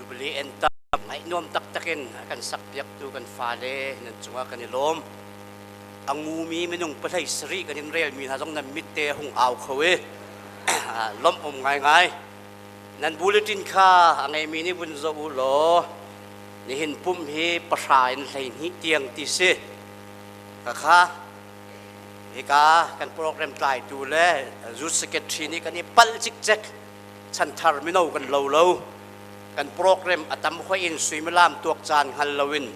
Jubilee Anthem ngaih nuam taktak in a kan sakpiaktu kan fale nan cungah kan i lawm. A ngumi minung pahlei sarih kan in relmi hna zong nan mit te a hung au kho i lawmh um ngaingai. Nan bulletin kha a ngeimi nih vun zoh u law nihin pumh hi pahra in 12 tiang ti si. Khakha hika kan program tlaitu le youth secretary nih kan i palh cikcek. Chanthar mino kan lo lo. Kan program a tam hoi in suimilam tuak caan hngal loin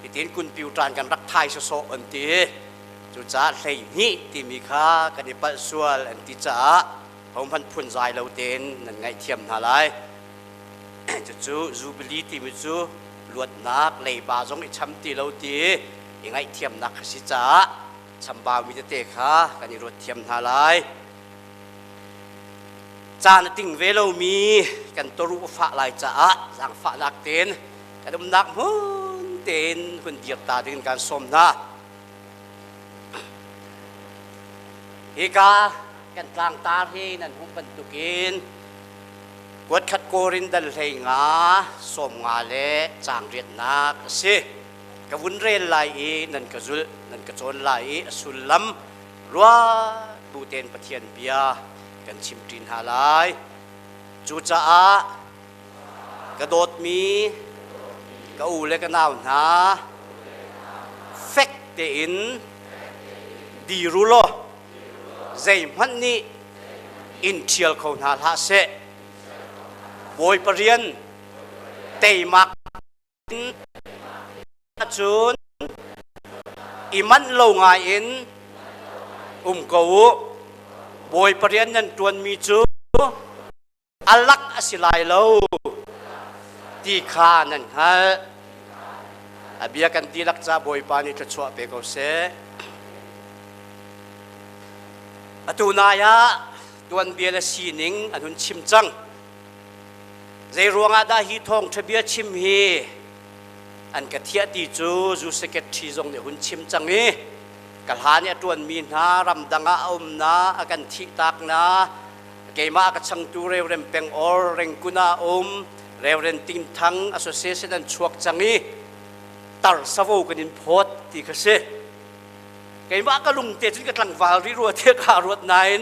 hitin kunpiu ṭan kan rak thai sawsawh an ti. Cucaah 12 timi kha kan i palh sual an ti caah hohmanh phunzai lo tein nan ngaihthiam hna lai. Cucu Jubilee timi cu luatnak leiba zong i cham ti lo ti i ngaihthiamnak kha si caah chambaumi tete kha kan i ruat thiam hna lai. Caan a ting ve lomi kan toru a fah lai caah zaangfahnak tein kan umnak hmun tein hun dir ta ding in kan sawm hna. Hika kan tlangtar hi nan hmuh bantukin kuatkhat Korin dal 15 sawmnga le caang riatnak a si. Ka vun rel lai i nan ka zulh, nan ka cawn lai i a sullam ruat bu tein Pathian bia kan chimṭi hna lai. Cucaah ka dawtmi ka u le ka nau hna, fek tein dir u law zeihmanh nih in ṭhial kho hna hlah seh. Bawipa rian teimak cun i manh lo ngai in um ko u. Bawipa rian nan ṭuanmi cu a lak a si lai lo ti kha nan hngalh. A bia kan dihlak ca Bawipa nih thluachuah pe ko seh. Atu nai ah tuanbia le sining an hun chim cang. Zei ruangah dah hi thawngṭha bia chim hi an ka thiah ti cu zu secretary zong nih hun chim cang i ka hlan i a ṭuanmi hna ramdang ah a um na a kan thihtak na keimah a ka changtu Reverend Peng Or Rengkun ah um Reverend Ting Thang Association an chuak cang i tar savo kan in phawt ti kha si. Keimah ka lung te cun ka tlangval rih rua tiah kaa ruat nain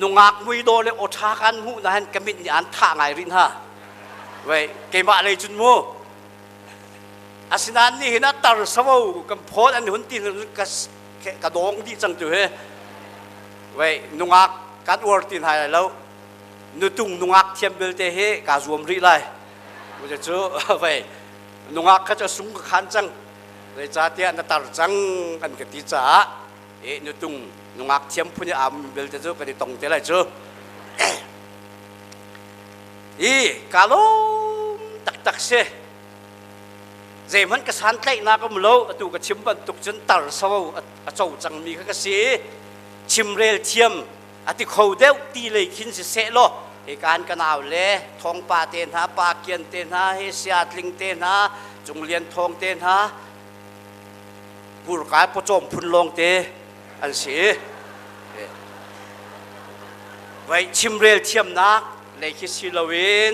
nungak muidawh le awṭha kan hmuh nain ka mit nih an thah ngai rih hna. Wei keimah lei cun mu asinain nihin ah tar savo kan phawt an hun ti ka ka dawng dih cang tu hi. Wei nungak kan uar ti hna lai lo. Nutung nungak thiam belte hi kaa zuam rih lai. Cu wei nungak kha cu sung ka khan cang. Zeicahtiah na tar cang an ka ti caah e nutung nungak thiam phun i am belte cu kan i tong te lai cu. I ka lawm taktak si. Zeihmanh ka santlaihnak um lo atu ka chim bantuk cun tar so a co cangmi kha ka si. Chimrel thiam a ti kho deuh ti lei khin si seh law hikan ka nau le thawngpa te hna pa kian te hna he sia tling te hna cunglian thawng te hna purkai pawcawm phun lawng te an si. Vai chimrel thiamnak lei khi si loin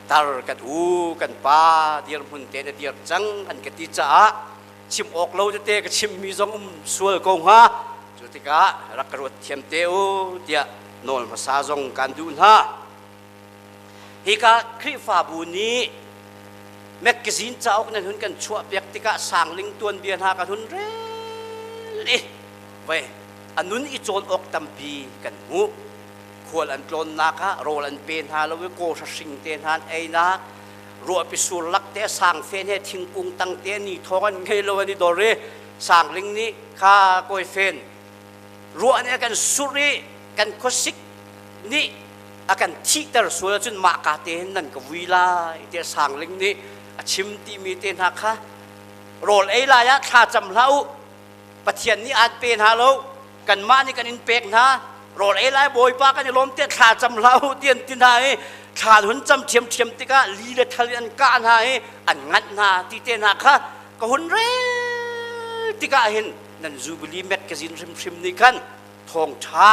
tar kan u kan pa dirhmun te na dir cang an ka ti caah chim awk lo tete ka chimmi zong um sual ko hnga. Cu tikah rak ka ruat thiam te u tiah nawl hmasa zong kan duh hna. Hika Khrihfabu nih magazine cauk nan hun kan chuah piak tikah sangling tuanbia hna kan hun rel i vei a nun i cawn awk tampi kan hmuh. Khual an tlawnnak ah rawl an pe hna lo i kawhra hring te hna an einak ruahpi sur lak te sangfen he thingkung tang te ni thawng an ngei lo an i dor i sangling nih kha kawifen ruah nih a kan surh i kan khuasik nih a kan thihter sual ahcun mah ka te hin nan ka vui lai tiah sangling nih a chim timi te hna kha rawl ei lai ah thla cam hlah u Pathian nih aan pe hna lo kanmah nih kan in pek hna rawl ei lai bawipa kan i lawm tiah thla cam hlah u ti an ti hna i thla hun cam ṭhiamṭhiam tikah li le thal in an kah hna i an nganh hna ti te hna kha ka hun rel tikah hin nan Jubilee magazine hrimhrim nih khan thawngṭha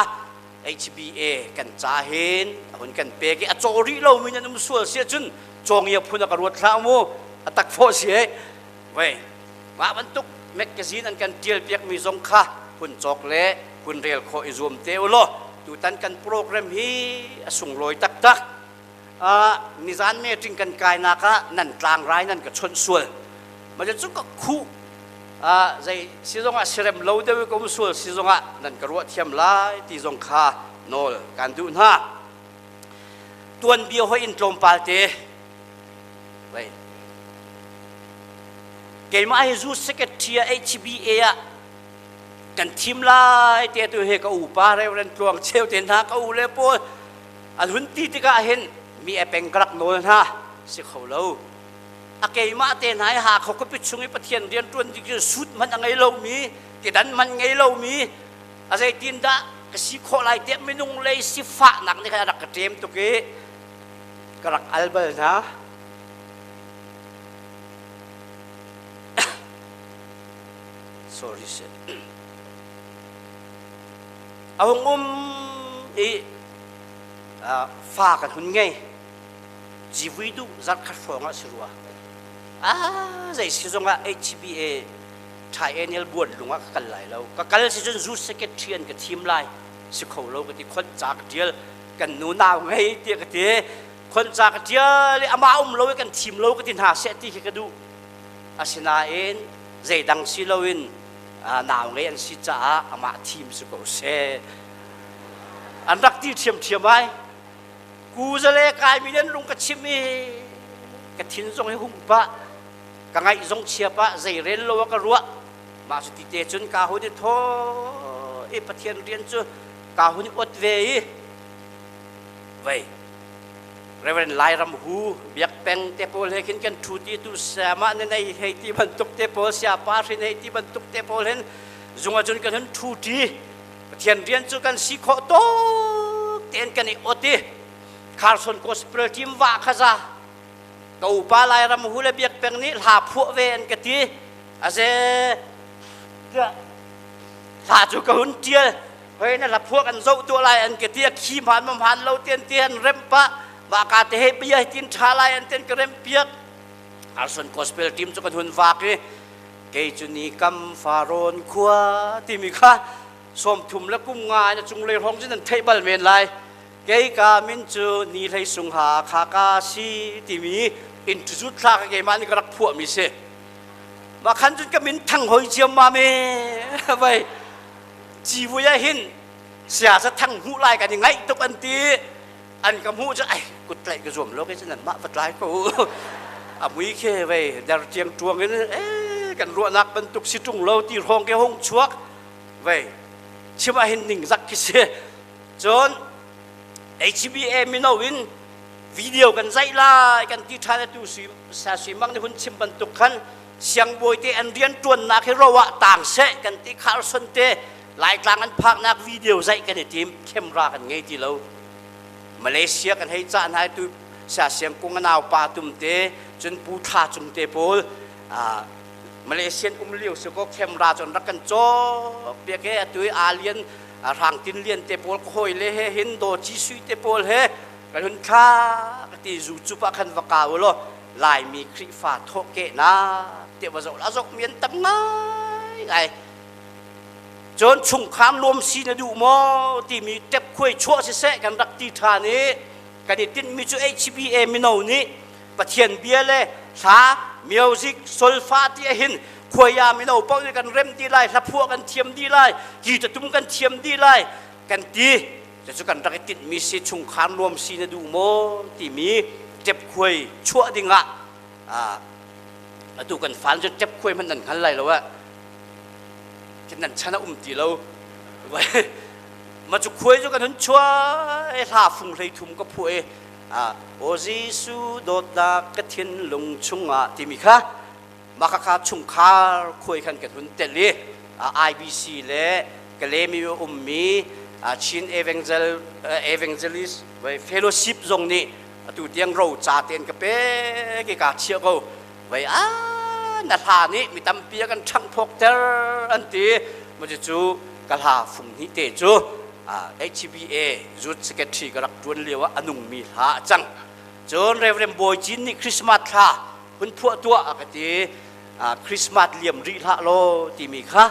HBA kan ca hin a hun kan pek i a caw rih lomi nan um sual si ahcun. Cawngia phun a ka ruat hlah mu. A tak fawh si eh. Vei mah bantuk magazine an kan tial piakmi zong kha hun cawk le hun rel khawh i zuam te u law tutan kan program hi a sunglawi taktak. Nizan meeting kan kainak ah nan tlangrai nan ka chawnh sual. Ma cu ka khuh zei si zongah sirem lo deuh ka um sual si zongah nan ka ruah thiam lai ti zong kha nawl kan duh hna. Tuanbia hoi in tlawmpal te Wei. Keimah hi zu secretary HBA ah kan thim lai te tu he ka upa Reverend Tluang Cheu te hna ka u le pawl an hun ti tikah hin mi e peng ka rak nawl hna si kho lo. A keimah te hna i Hakha khuapi chung i Pathian rian ṭuan ding cu suit hmanh a ngei lomi kedan hmanh ngei lomi a zeitin dah ka si khawh lai tiah minung lei sifahnak nih khan a rak ka ṭem tuk i ka rak al bal hna. Sorry sir. A hung um i fa kan hun ngei. Civui duh zarkhat hrawng ah si rua. Ah, zei si zong ah HBA Thai NL buan lung ah ka kal lai lo. Ka kal si cun zu secretary an ka thim lai. Si kho lo ka ti khon ca ka tial. Kan nu nau ngei tiah ka ti. Khon ca ka tial i amah um lo i kan thim lo ka ti hna seh ti khi ka duh. Asinain zeidang si loin nau ngei an si caah amah thim si ko seh. An rak ti ṭhiamṭhiam ai. Kuzale kaimi nan lung ka chim i ka thin zong hi hung pah ka ngaih zong chia pah zeirel lo ah ka ruah mah cu ti te cun ka hun i thaw i Pathian rian cu ka hun i ot ve i vei Reverend Lairam Hu biak peng te pawl he khin kan ṭhu ti tu siamah na nei hei ti bantuk te pawl siapa hrin hei ti bantuk te pawl hin zung ahcun kan hun ṭhu ṭi Pathian rian cu kan si khawh tuk tein kan i ot i Carson Gospel team va kha za ka upa Lairam hu le biak peng nih hla phuah ve an ka ti aze hla cu ka hun tial hoi na hla phuah kan zoh tuah lai an ka ti a khi hman ma hman lo tian ti an rem pah mah ka te he bia tin tha lai an ten ka rem piak Carson Gospel team cu kan hun vak i kei cu ni kam farawn khua timi kha 30 le kum nga in a cunglei hrawng cu nan theih bal men lai kei ka min cu ni hlei sung ha kha ka si timi introduce thla ka keimah nih ka rak phuahmi si mah khan cun ka min thang hoi ciam ma me vai civui ah hin siasa thang hmuh lai kan i ngaih tuk an ti an ka hmuh cu ai kut tlaih ka zuam lo ke cu nan mah va tlai ko a mui khe vei der tiang tuang in eh kan ruahnak bantuk si tung lo ti hrawng ke hung chuak vei chim ah hin ning zak khi si cun HBA mino in video kan zaih lai kan ti ṭhan atu sui sa sui mang nih hun chim bantuk khan siangbawi te an rian ṭuannak hi ro ah tang seh kan ti Carson te Laitlang an phaknak video zaih kan i tim camera kan ngei ti lo Malaysia kan hei cah hna tu sia siang kung a nau pa tum te cun pu thla cung te pawl Malaysian um lio si ko camera cun rak kan cawk piak e atu i alien rang tin lian te pawl ka hawi le he hin do chi sui te pawl he kan hun thla ka ti zu cu pa khan va ka u law Laimi Khrihfa thawhkehnak te va zoh la zoh mian tam ngai ngai Cun chungkhar nuam si na duh maw timi ṭepkhuai chuah siseh kan rak ti ṭhan i kan i tinhmi cu HBA mino nih Pathian bia le hla music solfa ti ahhin khuaia mino paoh nih kan rem dih lai hlaphuah kan thiam dih lai gitatum kan thiam dih lai kan ti cucu kan rak i tinhmi si chungkhar nuam si na duh maw timi ṭepkhuai chuah dingah atu kan fan cu ṭepkhuai hmanh nan hngal lai lo ah nan chan a um ti lo ma cu khuai cu kan hun chuai hla fung hlei thum ka phuah i aw Jesuh dawtnak ka thinlung chungah timi kha mah kha chungkhar khuai khan kan hun tel i IBC le Kalemi ummi Chin Evangel Evangelist Fellowship zong nih atu tiang ro ca tein ka pek i ka chiah ko Vei a na hla nih mi tampi a kan ṭhanghphawkter an ti. Maw cu ka hla fung hnih te cu HBA Youth Secretary ka rak ṭuan lio ah a nungmi hla a cang. Cun Reverend Bawi Cin nih Christmas thla hun phuah tuah a ka ti. Christmas liam rih hlah law timi kha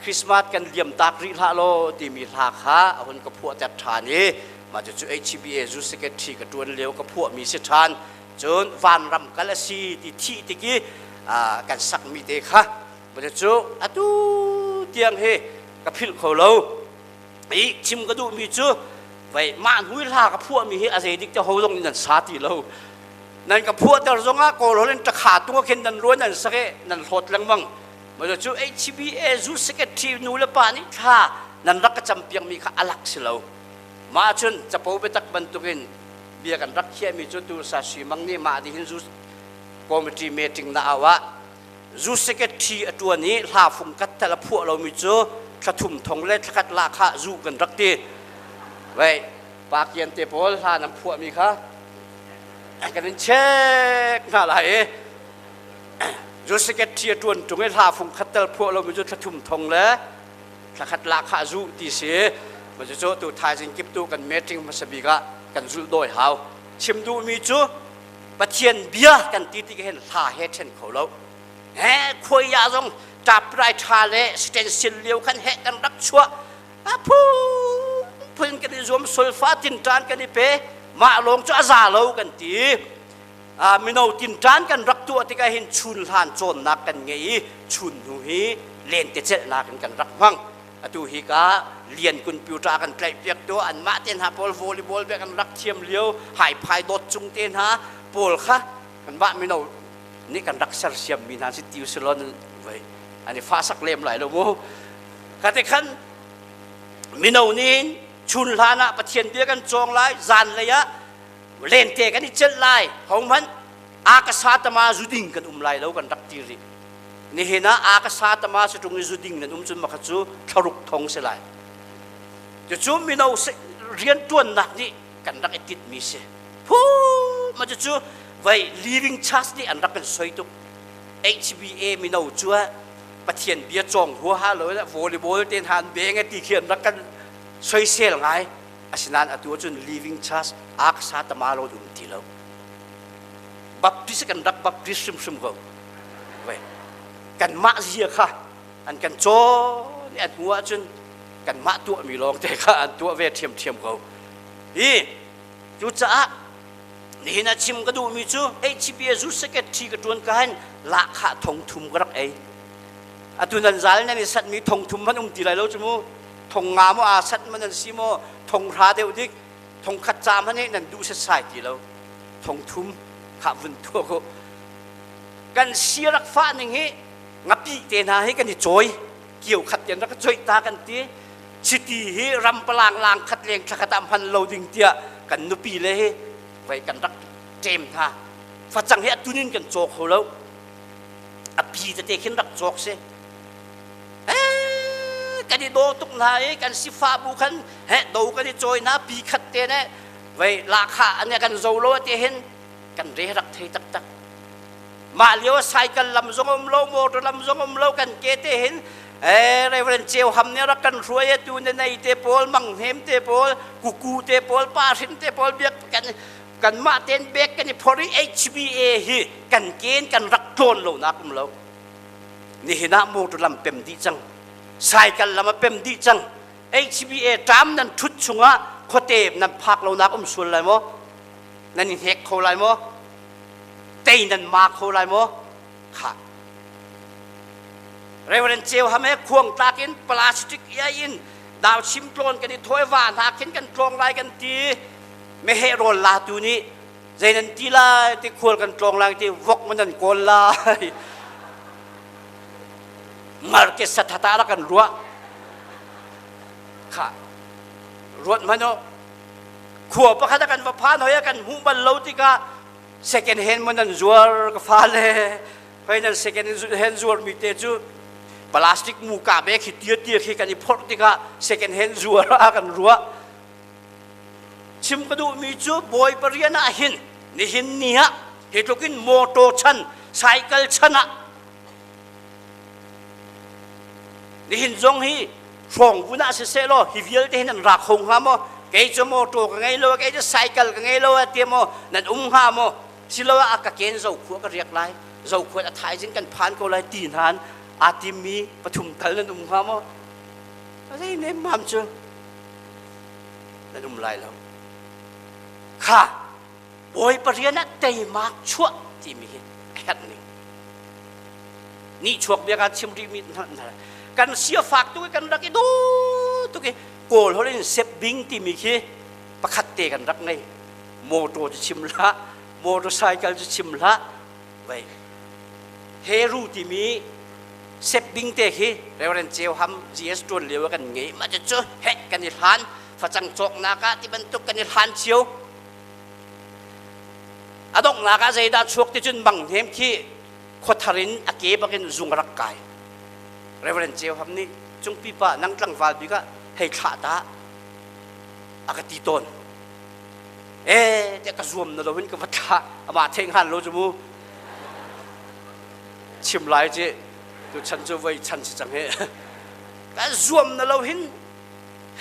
Christmas kan liam tak rih hlah law timi hla kha a hun ka phuahter ṭhan i mah cucu HBA zu secretary ka ṭuan lio ka phuahmi si ṭhan. Cun vanram kal a si ti thih tik i kan sakmi te kha cucu atu tiang hi ka philh kho lo. I chim ka duhmi cu vei mah hnu i hla ka phuahmi hi a zei dik te ho zong nih nan sa ti lo. Nan ka phuahter zongah Kawl holh in ṭakha tung ah khin nan ruan nan sak i nan hlawt lengmang. Mah cu HBA zu secretary nu le pa nih thla nan rak ka campiakmi kha a lak si lo. Mah cun capo biatak bantukin bia kan rak khiahmi cu tu sa sui mang nih mah dihin zu committee meeting na au ah zu secretary a ṭuan i hla fung kat tal a phuah lomi cu thla thum thong le thla khat la kha zu kan rak ti. Vei pa kian te pawl hla nan phuahmi kha kan in check hna lai i Joseket thi a ṭuan ṭung i hla fung khat tal phuah lomi cu thla thum thong le thla khat lahkhah zuh ti si. Cucu tu thaizing kip tu kan meeting hmasa bik ah kan zulh dawi hau. Chim duhmi cu Pathian bia kan ti tik hin hla he ṭhen kho lo. He khuai zong ṭaprai ṭha le stencil lio khan he kan rak chuah. A phun kan i zuam solfa tinṭan kan i pe. Mah lawng cu a za lo kan ti. Mino tinṭan kan rak tuah tikah hin chun hlan cawnnak kan ngei i chun hnu hi lentecelhnak in kan rak hmang. Atu hi ka lian computer kan tlaihpiak tu anmah te hna pawl volleyball bia kan rak thiam lio haiphai dawt cung te hna pawl kha kanmah mino nih kan rak sersiam mi hna si ti usilon voi an i fahsak lem lai lo mu. Kha te khan mino nih chun hlan ah Pathian bia kan cawng lai, zan lei ah lente kan i celh lai, hohmanh akasa tama zuding kan um lai lo kan rak ti rih. Nihin ah akasa tama saṭung i zuding nan um cun makha cu thlaruk thong si lai. Cucu mino rianṭuannak nih kan rak i tinhmi si. Phu ma cucu vai living church nih an rak kan soi tuk. HBA mino cu Pathian bia cawng huaha lo volleyball te hna an beng ti khi an rak kan soisel ngai. Asinain atu ahcun Living Church aksa tama lo um ti lo. Baptist kan rak Baptist hrimhrim ko. Wei, kanmah zia kha an kan cawn i an hnu ahcun kanmah tuahmi lawng te kha an tuah ve ṭhiamṭhiam ko. Hi cucaah nihin ah chim ka duhmi cu HBA zu secretary ka ṭuan ka hin lahkhah thong thum ka rak ei. Atu nan zal nan i satmi thong thum hmanh um ti lai lo cu mu. Thong nga maw aa sat maw nan si maw, thong hra deuh dik, thong khat ca hmanh nan duh setsai ti lo. Thong thum kha vun tuah u. Kan si rak fah ning hi ngapi te hna hi kan i cawi, kio khat ten rak ka coih ta kan ti. Chiti hi ram palang lang khat leng thla khat ah hman lo ding tiah kan nupi le hi vai kan rak ṭem hna. Facang hi atunin kan caw kho lo. A pi tete khin rak cawk si. Kan i daw tuk hna i kan sifah bu khan he do kan i cawi hna pi khat te ne vei lahkhah an kan zo lo te hin kan re rak thei taktak. Mah lio cycle lam zong um lo, motor lam zong um lo, kan ke te hin Reverend Ceu Ham nih rak kan hruai tu ne nei te pawl, mang hnem te pawl, kuku te pawl, pa hrin te pawl biak kan kanmah ten bek kan i phor i HBA hi kan ken kan rak tlawn lo nak um lo. Nihin ah motor lam pem dih cang, cycle lam a pem dih cang. HBA ṭam nan ṭhut chungah khuate nan phak lonak um sual lai maw? Nan i hnek kho lai maw? Tei nan ma kho lai maw? Kha. Reverend Ceu Ham he khuang tlak in plastic iai in dau chim tlawn kan i thawi va hna khin kan tlawng lai kan ti. Meheh rawl latu nih zei nan ti lai ti khual kan tlawng lai ti vok man nan kawl lai. Market sathata la kan ruah. Kha ruat hmanh u. Khua pakhat a kan va phan hoi a kan hmuh bal lo tikah second hand man nan zuar ka fale. Hoi nan second hand zuar mi te cu plastic mu ka be khi tia tia khi kan i phorh tikah second hand zuar ah kan ruah. Chim ka duhmi cu Bawipa rian ah hin nihin ni ah hi tluk in motor chan, cycle chan ah nihin zong hi hrawng vun ah siseh law hi vialte hin an ra kho hnga maw? Kei cu motor ka ngei lo, kei cu cycle ka ngei lo ti maw nan um hnga maw? Siloah a ka ken zokhua ka riak lai, zokhua a thaizing kan phan ko lai ti hnan aa timmi pathum tal nan um hnga maw? Zei nemmam cu nan um lai lo. Kha Bawipa rian ah teimak chuah timi hi a herh ning. Nihchuak bia kan chim rihmi hna kan siafak tuk i kan rak i daw tuk i Kawl holh in sepbing timi khi pakhat te kan rak ngei. Motor cu chim hlah, motorcycle cu chim hlah. Vei Heru timi sepbing te khi Reverend Ceu Ham GS tuan lio ah kan ngei. Mah cu heh kan i hlan facang cawknak ah ti bantuk kan i hlan cio. A donghnak ah zeidah chuak ti cun Mang Hnem khi khuathar in a ke bakin zung a rak kai. Reverend Ceu Ham nih cungpi pa nang tlangval bik ah hei thlah ta a ka ti tawn. E tiah ka zuam na lo hin ka va thlah amah thei hngan lo cu mu chim lai ci tu chan cu voi chan si cang he ka zuam na lo hin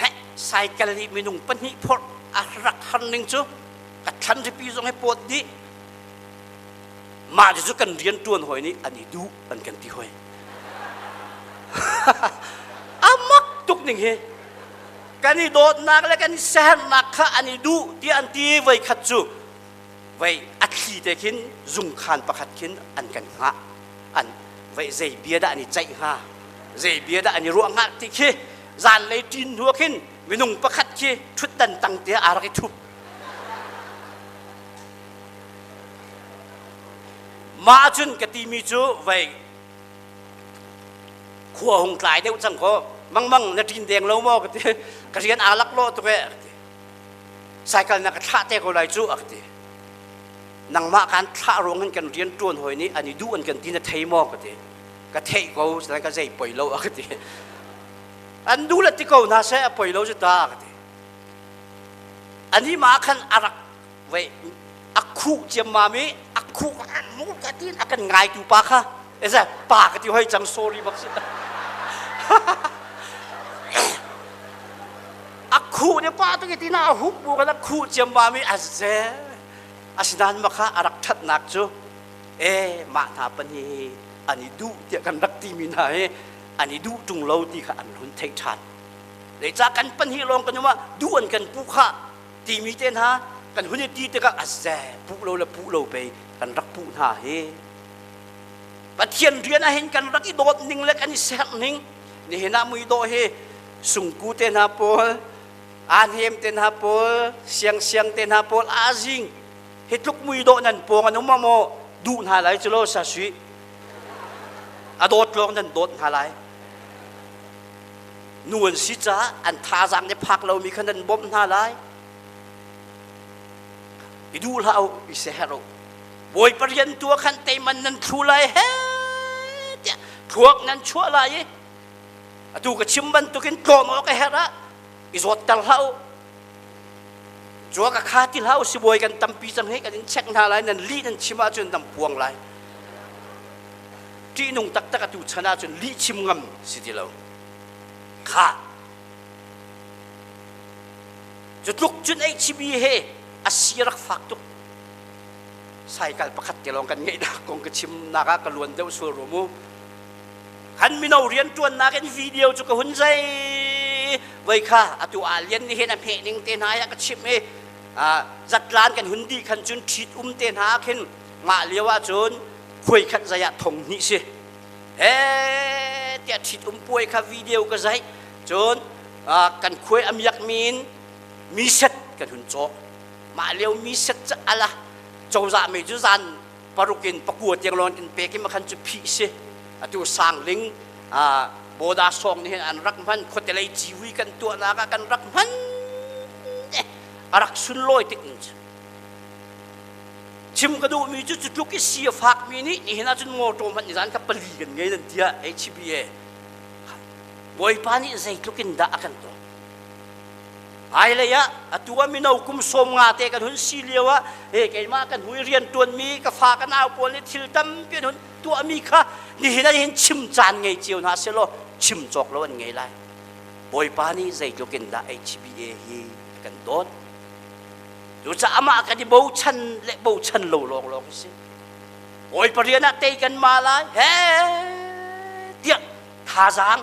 heh cycle nih minung pahnih phorh a rak har ning cu ka thlan ripi zong he pawt dih mah cu kan rian tuan hawi nih an i duh an kan ti hoi a mak tuk ning hi kan i dawtnak le kan i sernak kha an i duh tiah an ti voi khat cu vei a thli te khin zungkhan pakhat khin an kan hngah an vei zei bia dah an i ceih hnga zei bia dah an i ruah hnga ti khi zanlei ṭin hnu khin minung pakhat khi ṭhutdan tang te aa rak i thup mah cun ka timi cu vei khua hung tlai deuh cang ko mangmang na ṭin deng lo maw ka ti ka rian aa lak lo tuk e ka ti cycle na ka thlah te ko lai cu a ka ti nangmah kan thlah ruang hin kan rian ṭuan hawi nih an i duh an kan ti na thei maw ka ti ka theih ko sinan ka zei poi lo a ka ti an duh le ti ko hna seh a poi lo cu ta a ka ti ani mah khan a rak vei a khuh ciammam i a khuh mu ka tin a kan ngaitu pa kha eza pa ka ti hoi cang sorry bak si a khuh ne pa tu ki tina a huk bu kan a khuh ciammam i a ze asinain ma kha a rak thatnak cu e mah hna pan hi an i duh tiah kan rak timi hna hi an i duh ṭung lo ti kha an hun theih ṭhan zeicah kan pahnih lawng kan um ah duh an kan puh kha timi te hna kan hun i ti tikah a ze puh lo le puh lo pei kan rak puh hna hi Pathian rian ah hin kan rak i dawt ning le kan i serh ning nihin ah mui dawh hi sungku te hna pawl ahnem te hna pawl siangsiang te hna pawl azing hi tluk mui dawh nan pawng an um maw duh hna lai cu lo sa sui a dawt lawng nan dawt hna lai nu an si caah an thazaang nih phak lomi kha nan bawmh hna lai i duh hlah u i seher u bawipa rian tu ah khan teiman nan thlu lai he tiah thluak nan chuah lai i atu ka chim bantukin tlawm awk a herh ah i zawtter hlah u Cua ka kha ti hlah u sibawi kan tampi cang hi kan in check hna lai nan lih nan chim ahcun nan puang lai. Ṭihnung taktak atu chan ahcun lih chim ngam si ti lo. Kha cu tluk cun HB he a si rak fak tuk. Saikal pakhat te lawng kan ngeihnak kong ka chimnak ah ka luan deuh sual rum u. Kan mino rianṭuannak in video cu ka hun zei voi kha atu ah lian nih hin a hmeh ning te hna ah ka chimh i zatlan kan hun dih khan cun ṭhit um te hna ah khin mah lio ah cun khuai khat zai ah thong hnih si he tiah ṭhit um puai kha video ka zaih cun kan khuai a miak mi in mi set kan hun cawk mah lio mi set cu ala cozah mei cu zan paruk in pakua tiang lawng in pek i makhan cu phih si atu sangling boda song nih hin an rak hman khuatelei ciwi kan tuahnak ah kan rak hman a rak sunlawi tik ning cu chim ka duhmi cu cu tluk i si a fakmi nih nihin ahcun motor hmanh nizan ka pali kan ngei nan tiah HBA Bawipa nih zeitluk in dah a kan tuah Hmailei ah atu ah mino kum 50 te kan hun si lio ah he keimah kan hui rian ṭuanmi ka fa ka nau pawl nih thil tampi an hun tuahmi kha nihin ah hin chim caan ngei cio hna selaw chim cawk lo an ngei lai. Bawipa nih zeitluk in dah HBA hi kan dawt. Cucaah amah kan i bochan le bochan lo lawnglawng hi si. Bawipa rian ah tei kan ma lai he tiah thazaang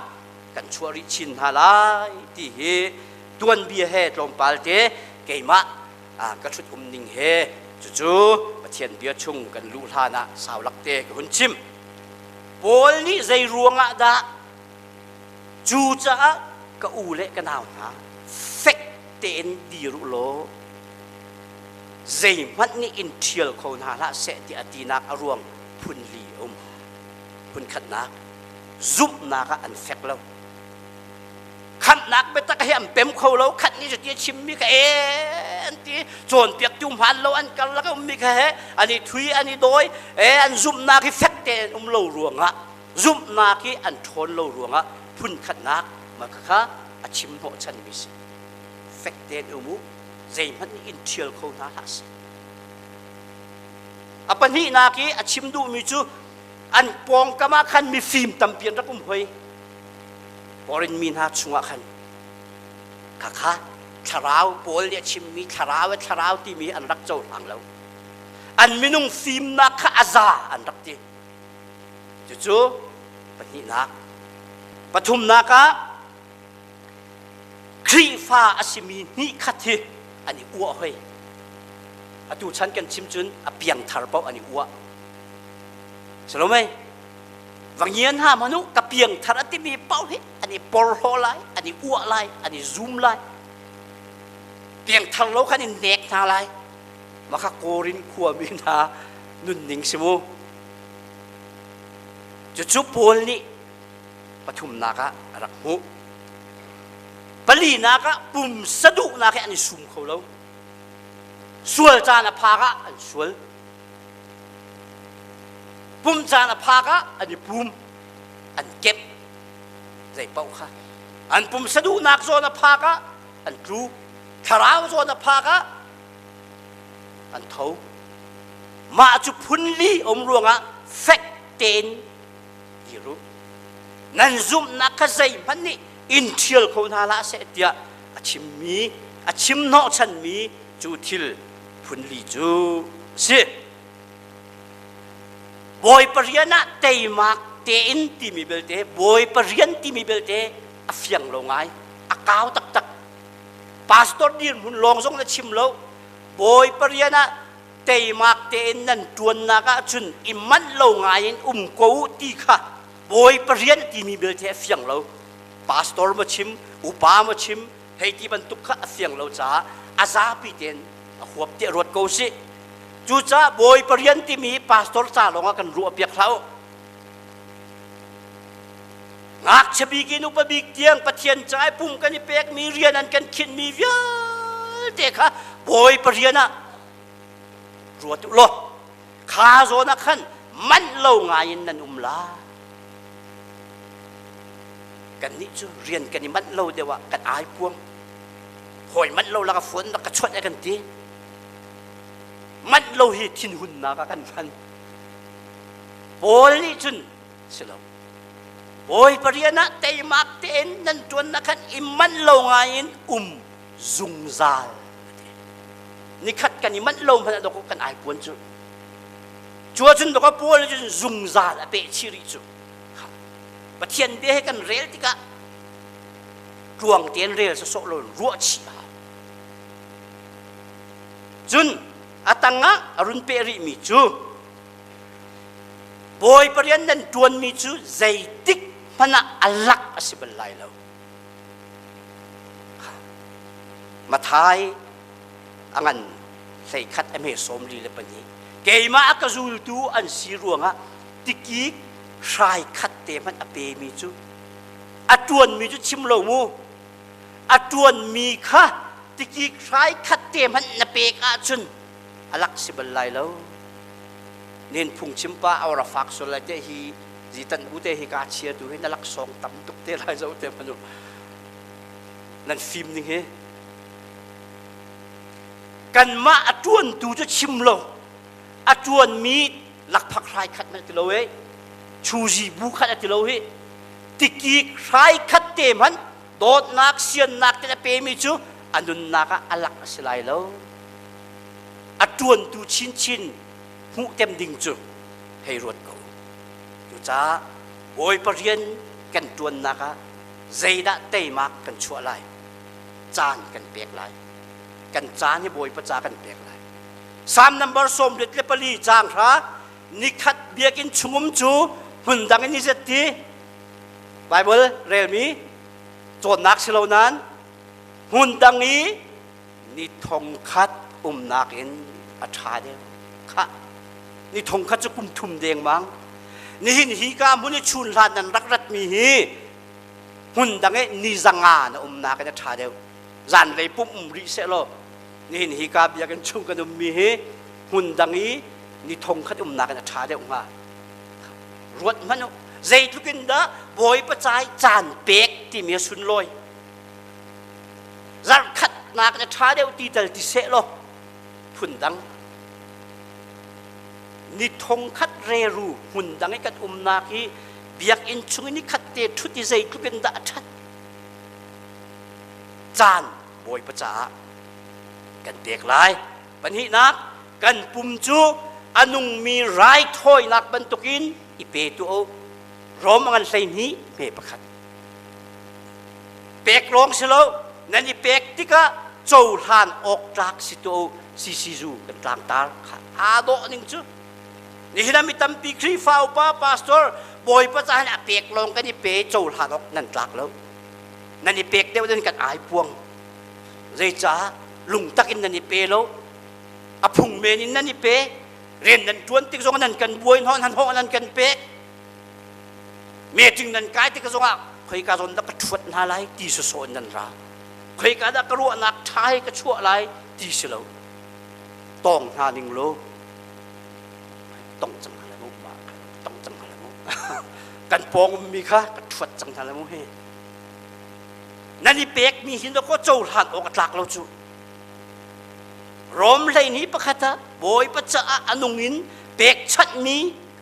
kan chuah rih chin hna lai ti hi tuanbia he tlawmpal te keimah ka ṭhut um ning he cucu Pathian bia chung kan luh hlan ah saulak te ka hun chim. Paul nih zei ruangah dah cucaah ka u le ka nau hna fek tein dir u law zeihmanh nih in ṭhial kho hna hlah seh tiah a tinak a ruang phun li a um. Phun khatnak zumhnak ah an fek lo. Khamhnak biatak hi an pem kho lo. Khat nih cuti a chimmi kha e an ti. Cawnpiaktu hmaan lo an karlak a ummi kha he an i thui an i dawi. E an zumhnak hi fek tein um lo ruangah zumhnak hi an ṭhawn lo ruangah phun khatnak mah kha a chim hnawhchanmi si. Fek tein um u. Zeihmanh nih in ṭhial kho hna hlah seh. A pahnihnak i a chim duhmi cu an pawngkam ah khan mifim tampi an rak um hoi. Korin mi hna chungah khan khakha thlarau Paul nih a chimmi thlarau e thlarau timi an rak cohlang lo. An minung fimnak kha a za an rak ti. Cucu pahnihnak. Pathumnak ah Khrihfa a simi hnihkhat hi an i uah hoi. Atu chan kan chim cun a piangthar paoh an i uah. Salomei, vangian ha manu ka piangthar a timi paoh hi an i porhlaw lai, an i uah lai, an i zum lai. Piangthar lo khan in nek hna lai. Maka Korin khuami hna nunning si mu. Cucu Paul nih pathumnak ah a rak hmuh. Palinak ah pumsa duhnak he an i sum kho lo. Sual caan a phak ah an sual. Pum caan a phak ah an i pum. An kep. Zei paoh kha. An pumsa duhnak zawn a phak ah an tlu. Thlarau zawn a phak ah an tho. Mah cu phunli um ruangah fek tein dir u. Nan zumhnak kha zeihmanh nih in ṭhial kho hna hlah seh tiah a chimmi, a chim hnawhchanmi cu thil phunli cu a si. Bawipa rian ah teimak tein timi belte, Bawipa rian timi belte a fiang lo ngai, a kau taktak. Pastor dirhmun lawng zong na chim lo. Bawipa rian ah teimak tein nan ṭuannak ahcun i manh lo ngai in um ko u ti kha Bawipa rian timi belte a fiang lo. Pastor ma chim, upa ma chim, hei ti bantuk kha a fiang lo caah a zapi tein a huap tiah ruat ko sih. Cucaah Bawipa rian timi pastor ca lawngah kan ruah piak hlah u. Ngakchia bik in upa bik tiang Pathian ca i pum kan i pekmi rian an kan khinhmi vialte kha Bawipa rian ah ruat u law kha zawn ah khan manh lo ngai in nan um la. Kannih cu rian kan i manh lo deuh ah kan ai puang. Hawi manh lo laka phone rak ka chawnh e kan ti. Manh lo hi thinhunnak ah kan hman. Paul nih cun si lo. Bawipa rian ah teimak tein nan ṭuannak khan i manh lo ngai in um zungzal. Nikhat kan i manh lo hmanh ah dawk kan ai puan cu. Cu ahcun dawk Paul nih cun zungzal a peh chih rih cu. Pathian bia he kan rel tikah tluang tein rel sawsawh lo in ruah chih a hau. Cun a tangah a run peh rihmi cu Bawipa rian nan ṭuanmi cu zeitik hmanh ah a lak a si bal lai lo. Mathai a ngan 11 a hme 44 keimah a ka zultu an si ruangah tikik hrai khat te hmanh a pemi cu a ṭuanmi cu chim lo mu a ṭuanmi kha tikik hrai khat te hmanh na pek ahcun a lak si bal lai lo nen phungchim pa awra fak sual lai te hi zitan u te hi ka chia tu hi na laksawng tam tuk te lai zo te manu nan fim ning hi kanmah a ṭuantu cu chim lo a ṭuanmi lakphak hrai khat hmanh ti lo e chuzi bu khat a ti lo hi tikik hrai khat te hmanh dawtnak siannak te a pemi cu A nunnak ah a lak a si lai lo. A ṭuantu chinchin hmuh tem ding cu hei ruat ko. Cucaah Bawipa rian kan ṭuannak ah zeidah teimak kan chuah lai? Caan kan pek lai. Kan caan hi Bawipa ca kan pek lai. Psalm number 44 caang hra nikhat biakinn chungum cu hmun dang in i zet ti Bible relmi cawnnak si lo nain hmun dang i ni thong khat umnak in a ṭha deuh khah ni thong khat cu kum thum dengmang nihin hi ka hmun i chun hlan nan rak ratmi hi hmun dang i ni zanga na umnak in a ṭha deuh zanlei pumh um rih seh law nihin hi ka biakinn chung kan ummi hi hmun dang i ni thong khat umnak in a ṭha deuh hnga ruat hmanh u zeitluk in dah bawipa cai caan pek timi a sunlawi zarhkhatnak in a ṭha deuh ti tal ti seh law phun dang ni thong khat reru hmun dang i kan umnak hi biakinn chung i ni khat te ṭhut i zeitluk in dah a ṭhat caan bawipa caah kan pek lai Pahnihnak, kan pum cu a nungmi raithawinak bantukin i pe tuah u. Rom a ngan 12 hme pakhat. Pek lawng si lo, nan i pek tikah cohlan awk tlak si tuah u. CCU kan tlangtar kha aa dawh ning cu. Nihin ah mi tampi Khrihfa upa pastor Bawipa caah a pek lawng kan i pe cohlan awk nan tlak lo. Nan i pek deuh in kan ai puang. Zeicah lungtak in nan i pe lo? A phung men in nan i pe. Rian nan ṭuan tik zong nan kan buai hnaw nan hawh nan kan pek. Meeting nan kai tik zongah khoika zawn dah ka ṭhuat hna lai ti sawsawh in nan ra. Khoika dah ka ruahnak ṭha he ka chuah lai ti si lo. Tawng hna ning law tong cang hna lai mu tong cang hna lai mu kan pawng ummi kha ka ṭhuat cang hna lai mu hi Nan i pekmi hi dawkaw cohlan awk a tlak lo cu. Rom hleihnih pakhat ah Bawipa caah a nung in pekchanhmi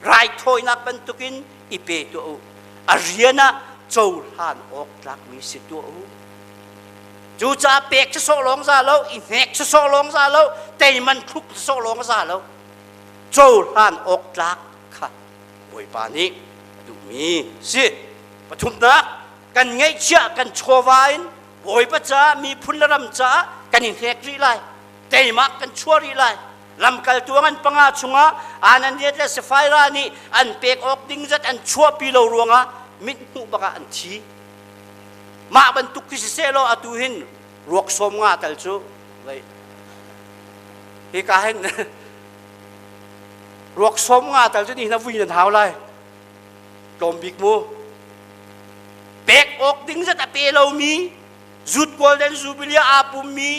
raithawinak bantukin i pe tuah u. A rian ah cohlan awk tlakmi si tuah u. Cucaah pek sawsawh lawng za lo, i hnek sawsawh lawng za lo, teiman thluk sawsawh lawng za lo. Cohlan awk tlak kha Bawipa nih a duhmi si. Pathumnak, kan ngeihchiah kan chawva in Bawipa caah miphun le ram caah kan i hnek rih lai teimak kan chuah rih lai lamkaltu an panga chungah Ananias le Sapphira nih an pek awk ding zat an chuahpi lo ruangah mit hmuh bakah an thi mah bantuk khi siseh law atu hin ruak sawm nga tal cu hika hin ruak sawm nga tal cu ni na vui nan hau lai tlawm bik mu pek awk ding zat a pe lomi zut golden jubilee aa pummi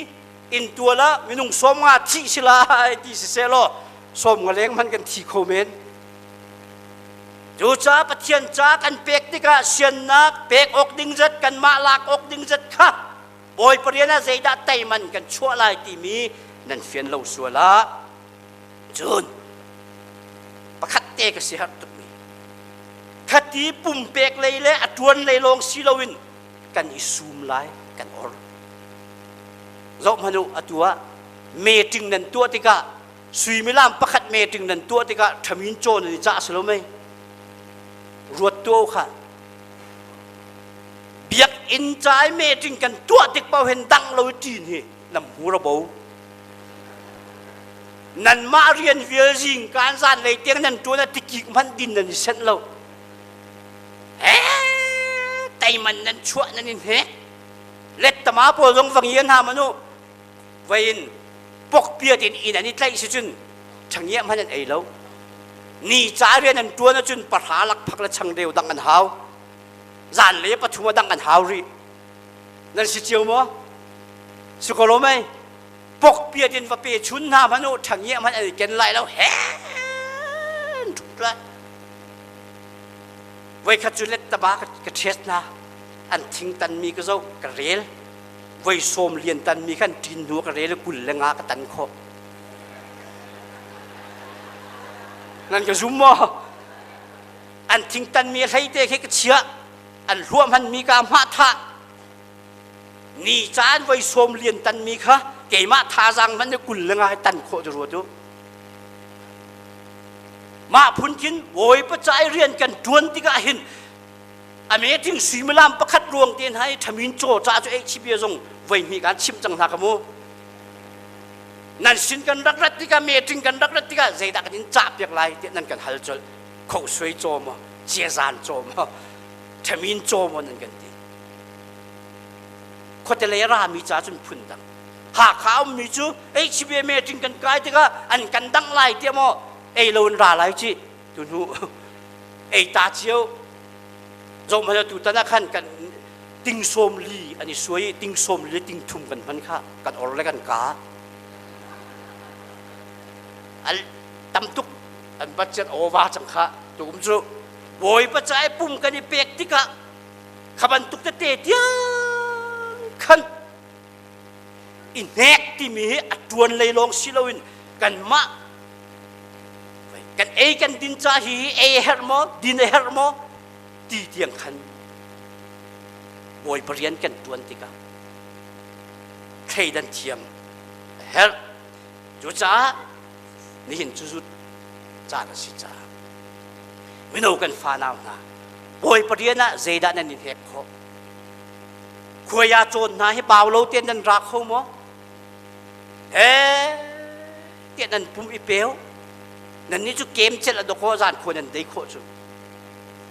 inntual ah minung sawm nga thih si lai ti si seh law sawm nga leng hmanh kan thi kho men cucaah Pathian ca kan pek tikah siannak pek awk ding zat kanmah lak awk ding zat kha Bawipa rian ah zeidah teiman kan chuah lai timi nan fian lo sual ah Cun pakhat te ka siaherh tukmi khati pumpek lei le a ṭuan lei lawng si loin kan i sum lai kan or. Zoh hmanh u atu ah meeting nan tuah tikah suimilam pakhat meeting nan tuah tikah ṭhamin caw nan i cah si lo mei? Ruat tuah u khah. Biakinn ca i meeting kan tuah tik paoh hin dang lo i ṭin hi nam hmur a bo. Nanmah rian vial zing kaan zanlei tiang nan ṭuan ah tikik hmanh din nan i senh lo. Eh, teiman nan chuah nan in hnek. Lettama pawl zong va ngia hna manu. Vai in pokpiat in inn an i tlaih si cun ṭhangiah hmanh an ei lo. Ni ca rian an ṭuan ahcun pahra lakphak le changreu dang an hau. Zanlei pathum a dang an hau rih. Nan si cio maw? Si ko lo mei? Pokpiat in va pe chun hna hmanh u ṭhangiah hmanh an i ken lai lo hen ṭhut lai. Voikhat cu lettaba ka ṭhiat hna. An thing tanmi ka zoh ka rel. Voi sawm lian tanmi khan ṭin hnu ka rel i 20 le nga ka tan khawh. Nan ka zum maw? An thing tanmi a hlei te khi ka chiah. An hluah hmanmi ka hmah thah. Ni caan voi sawm lian tanmi kha keimah thazaang hmanh nih 20 le nga hi tan khawh cu ruat u. Mah phun khin Bawipa ca i rian kan ṭuan tikah hin a meeting suimilam pakhat ruang te hna i ṭhamin caw ca cu HCP zong voi hnih kan chimh cang hna ka mu. Nan sin kan rak rat tikah meeting kan rak rat tikah zeidah kan in cah piak lai tiah nan kan hal colh. Khohsuai caw maw, ciazan caw maw, ṭhamin caw maw nan kan ti. Khuate lei a rami ca cun phun dang. Hakha ummi cu HCBA meeting kan kai tikah an kan dangh lai tiah maw ei lo in ra lai ci tu hnu ei ta cio zoh hmanh tu tan ah khan kan ting sawm li an i suai i ting sawm li le ting thum kan hman kha kan or le kan ka al tam tuk an budget over cang kha tukum cu Bawipa ca i pum kan i pek tikah kha bantuk tete tiang khan i hnek timi hi a ṭuan lei lawng si loin kanmah kan ei kan din ca hi ei a herh maw din a herh maw ti tiang khan Bawipa rian kan ṭuan tikah thleidan thiam a herh. Cucaah nihin cu zut caan a si caah mino kan fanau hna Bawipa rian ah zeidah nan in hek khawh? Khuai ah cawn hna hi bau lo tein nan ra kho maw? He tiah nan pum i peu. Nannih cu kem celh a dawkaw zan khua nan dei khawh cu.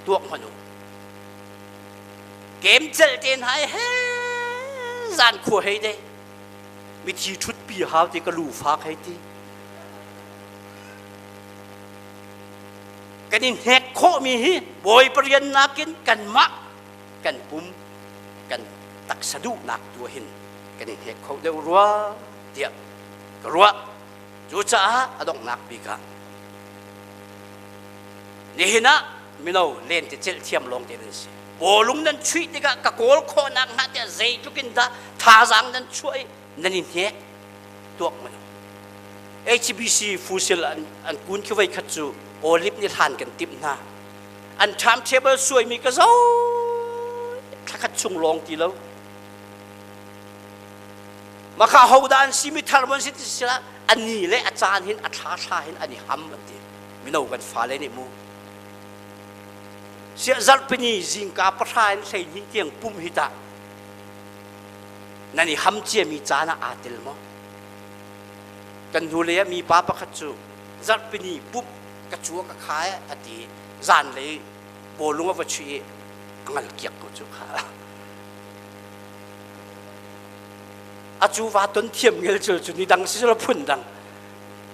Tuak hmanh u. Kem celh te hna i he zan khua hei dei. Mithi ṭhutpi hau ti ka lu fak hei ti. Kan i hnek khawhmi hi Bawipa rian nakin kanmah kan pum kan taksa duhnak tu hin kan i hnek kho deuh rua tiah ka ruah. Cucaah a donghnak bik ah nihin ah mino lente celh thiam lawng te nan si. Bawlung nan chuih tikah ka kawl khawhnak hnga tiah zeitluk in dah thazaang nan chuah i nan i hnek tuak mano. HBC fusil an, an kun khi voi khat cu olive nih hlan kan timh hna. An timetable suaimi ka zo thlakhat chung lawng ti lo. Maka hodah an si mi thar mon si ti sila a ni le a caan hin a thla thla hin an i ham an ti. Mino kan fale nih mu. Siah zarhpini zingka pahra in 12 tiang pum hi tah nan i ham ciami caan ah aa tel maw? Kan hnulei ah mipa pakhat cu zarhpini pumh ka cu ka kha a ti zanlei bawlung a va chuih i a ngal kiak ko cu kha. A cu va ton thiam ngel cul cu ni dang si phun dang.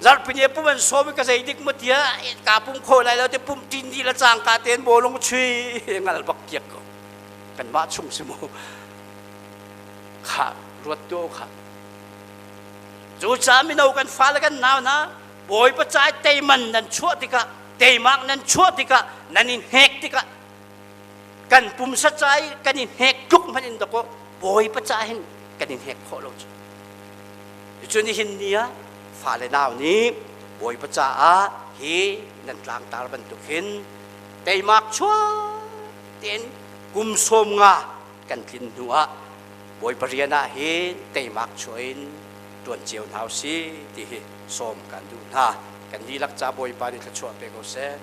Zarhpini pum an sawm i ka zei dik mu tiah ka pum kho lai lo te pum ṭin dih le cangka tein bawlung chui ngal bak kiak ko. Kanmah chung si mu. Kha ruat tuah kha. Cucaah mino kan fale kan nau hna Bawipa ca i teiman nan chuah tikah teimak nan chuah tikah nan i hnek tikah kan pumsa ca i kan i hnek tluk hmanh in dakaw Bawipa ca hin kan i hnek khawh lo cu. Cu nihin ni ah fale nau nih Bawipa caah hi nan tlangtar bantuk hin teimak chuah tein kum sawm nga kan tlin hnu ah Bawipa rian ah hin teimak chuah in ṭuan cio hna usih ti hi sawm kan duh hna. Kan dihlak ca Bawipa nih thluachuah pe ko seh.